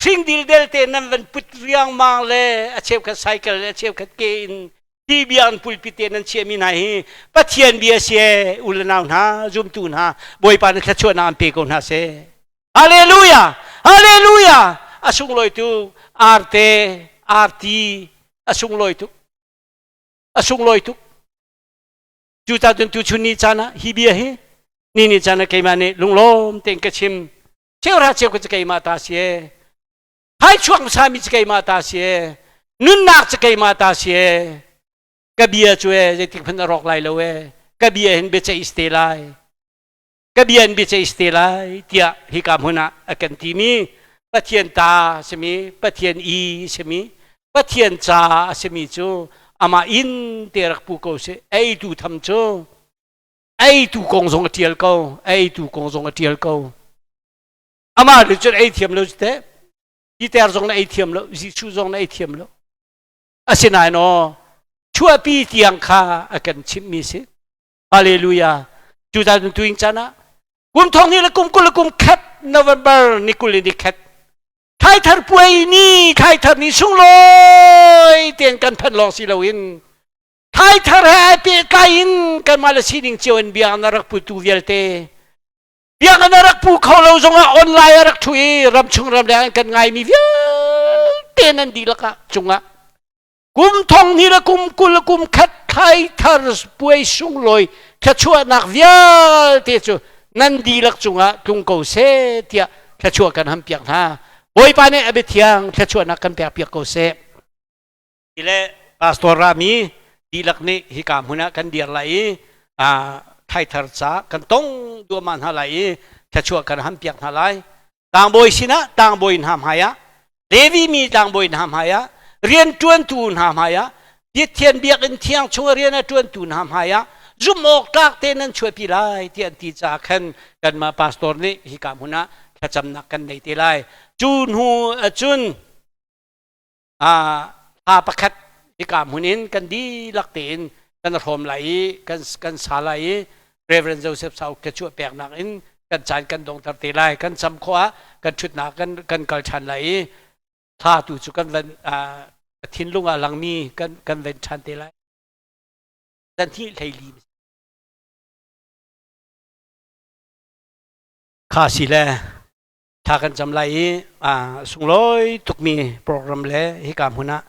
hring dildel te nan van put riangmang le a cheukhat cycle le a cheukhat ke in Hi bia an pulpit te nan chiahmi hna hi Pathian bia si e u le nau hna zumtu hna Bawipa nih thluachuahnak an pe ko hna seh. Hallelujah! Hallelujah! A sunglawi tuk arte arti a sunglawi tuk a sunglawi tuk cucaah cun tuchun ni caan ah hi bia hi ni ni caan ah keimah nih lunglawm tein ka chim cheuhra cheu ka cu keimah ta si e Hai chuak hmasami cu keimah ta si e. Nunnak cu keimah ta si e. Ka bia cu e zeitik hmanh a rawk lai lo e. Ka bia hin biaceih si te lai. Ka bia in biaceih si te lai tiah hika hmun ah a kan timi Pathian ta simi, Pathian i simi, Pathian ca a simi cu amah inn te rak pu ko seh. Eitu tham cu eitu kong zong a ṭial ko. Eitu kong zong a ṭial ko. Amah nih cun ei thiam lo teh. Peter zong na ei thiam lo, Jesuh zong na ei thiam lo. Asinain aw, chuahpi tiang kha a kan chimhmi si. Hallelujah. Cu caan tuing caan ah kum thong ni le kum 20 le kum khat November ni 20 ni khat thaithar puai ni thaithar ni sunglawi tein kan phanh lawng si loin thaithar he ai pehtlai in kanmah le sining cio in bia na rak putu vialte Biakinn a rak pu kho lo zongah online a rak ṭhu i ramchung ramleng an kan ngaimi vialte nan dihlak ah cungah kum thong hnih le kum 20 le kum khat thlai thar puai sunglawi thluachuahnak vialte cu nan dihlak cungah tlung ko seh tiah thluachuah kan ham piak hna. Bawipa nih a biathiang thluachuahnak kan pek piak ko seh. Le pastor rami dihlak nih hika hmun ah kan dir lai i thaithar ca kan tong duahmah hna lai i thluachuah kan ham piak hna lai. Tlangbawi sinah tlangbawi hna hmaiah, Levi mi tlangbawi hna hmaiah, rianṭuantu hna hmaiah, Pathian biakinn thiang chung ah rian a ṭuantu hna hmaiah zumh awk tlak te nan chuahpi lai tiah an ti caah khan kanmah pastor nih hika hmun ah thlacamnak kan nei te lai. Cu hnu cun hla pakhat hika hmun in kan dihlak tein kan hrawm lai i kan sa lai i Reverend Joseph Sauk thluachuah peknak in kan caan kan dongter te lai. Kan cam khawh ah kan ṭhutnak kan kal ṭhan lai i thla tu cu kan van thinlung ah langmi kan ven ṭhan te lai. Zan hi 14. Kha si le thla kan cam lai i sunglawi tukmi program le hika hmun ah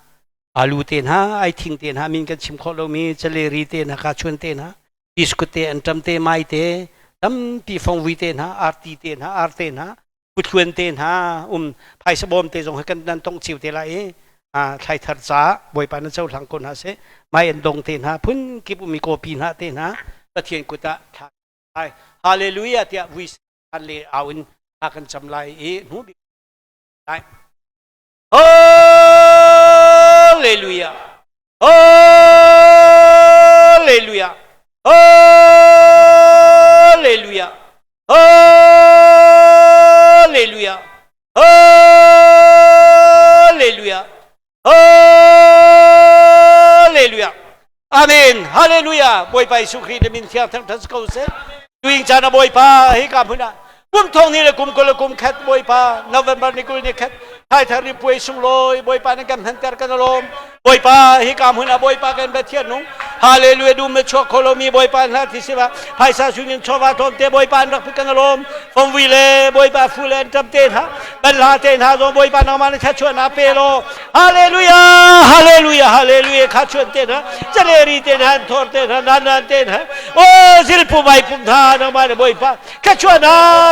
alu te hna ai thing te hna min kan chim khawh lomi caleri te hna kachuan te hna biskut te anṭam te mai te tampi fongvui te hna arti te hna ar te hna kuthluan te hna um phaisa bawm te zong hi kan nan tong cio te lai i thlai thar ca bawipa na cohlang ko hna seh mai an dong te hna phun kip umi kawpi hna te hna Pathian kut ah thla hallelujah tiah vui an le au in thla kan cam lai i hnu bik lai. Hallelujah, Hallelujah, Hallelujah, Hallelujah, Hallelujah, Hallelujah. Amen. Hallelujah. Bawipa Jesuh Khrih na min thiang thangthat ko seh. Tuing caan ah Bawipa hika hmun ah kum thong ni le kum 20 le kum khat Bawipa November ni 20 ni khat thaithar ni puai sunglawi Bawipa nan kan hmanter kan lawm. Bawipa hika hmun ah Bawipa kan Pathian nung Hallelujah dum na chuak kho lomi Bawipa hna thi siwa phaisa sungin chawva tlawm te Bawipa an rak kan lawm. Fongvui le Bawipa fu le an tam te hna banhla te hna zong Bawipa nangmah na thluachuah na pe law Hallelujah Hallelujah Hallelujah kha chuan te hna chaleri te hna thor te hna nan nan te hna o zilpu mai pum hna nangmah na Bawipa thluachuah na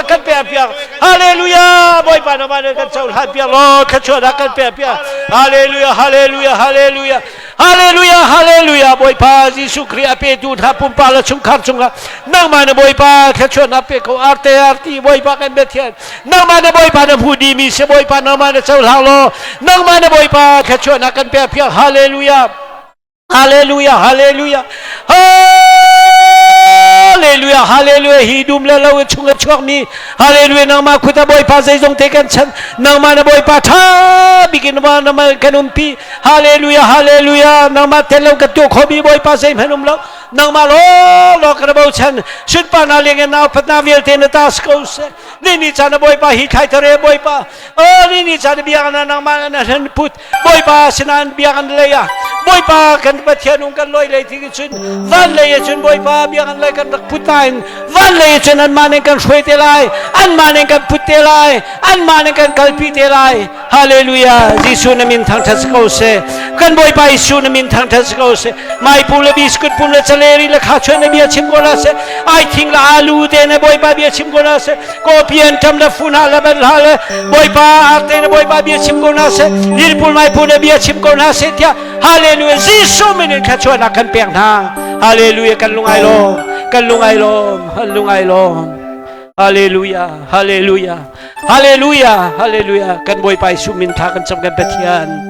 kan pe piak Hallelujah Bawipa nangmah na kan cohlan piak law thluachuah na kan pe piak Hallelujah Hallelujah Hallelujah Hallelujah Hallelujah Bawipa Jesuh Khrih a petu hna pumpak le chungkhar cungah nangmah na Bawipa thluachuahnak pe ko arte arti Bawipa kan Pathian nangmah na Bawipa na hmu dimi si Bawipa nangmah na cohlang law nangmah na Bawipa thluachuahnak kan pek piak Hallelujah Hallelujah Hallelujah Hallelujah Hallelujah hi dum le lo chung a chuakmi Hallelujah nangmah khuta Bawipa zeizong te kan chan nangmah na Bawipa tha bikin ma na kan umpi Hallelujah Hallelujah nangmah tel lo kan tuah khomi Bawipa zeihmanh um lo nangmah law law kan bochan sunparnak leng nau phatna vialte na ta ko seh ni ni chan Bawipa hi thlai thare Bawipa o ni ni chan biak na nangmah na hlen put Bawipa sinan biak an lei ah Bawipa kan Pathian um kan loi lei ti cun van lei cun Bawipa biak an lei kan rak put nain van lei cun anmah ning kan hruai te lai anmah ning kan put te lai anmah ning kan kalpi te lai Hallelujah Jesuh na min thangthat si ko seh kan Bawipa Jesuh na min thangthat si ko seh mai pum le biskut pum le chaleri le kha chuan na bia chim ko na seh ai thing la alu te na Bawipa bia chim ko na seh kopian tam le funa le ban la le Bawipa arte na Bawipa bia chim ko na seh lirpul mai pu na bia chim ko na seh tiah Hallelujah Jesuh min in thluachuah nak kan pek hna Hallelujah kan lungai lawm kan lungai lawm kan lungai lawm Hallelujah Hallelujah Hallelujah Hallelujah kan Bawipa Jesuh min tha kan cam kan Pathian.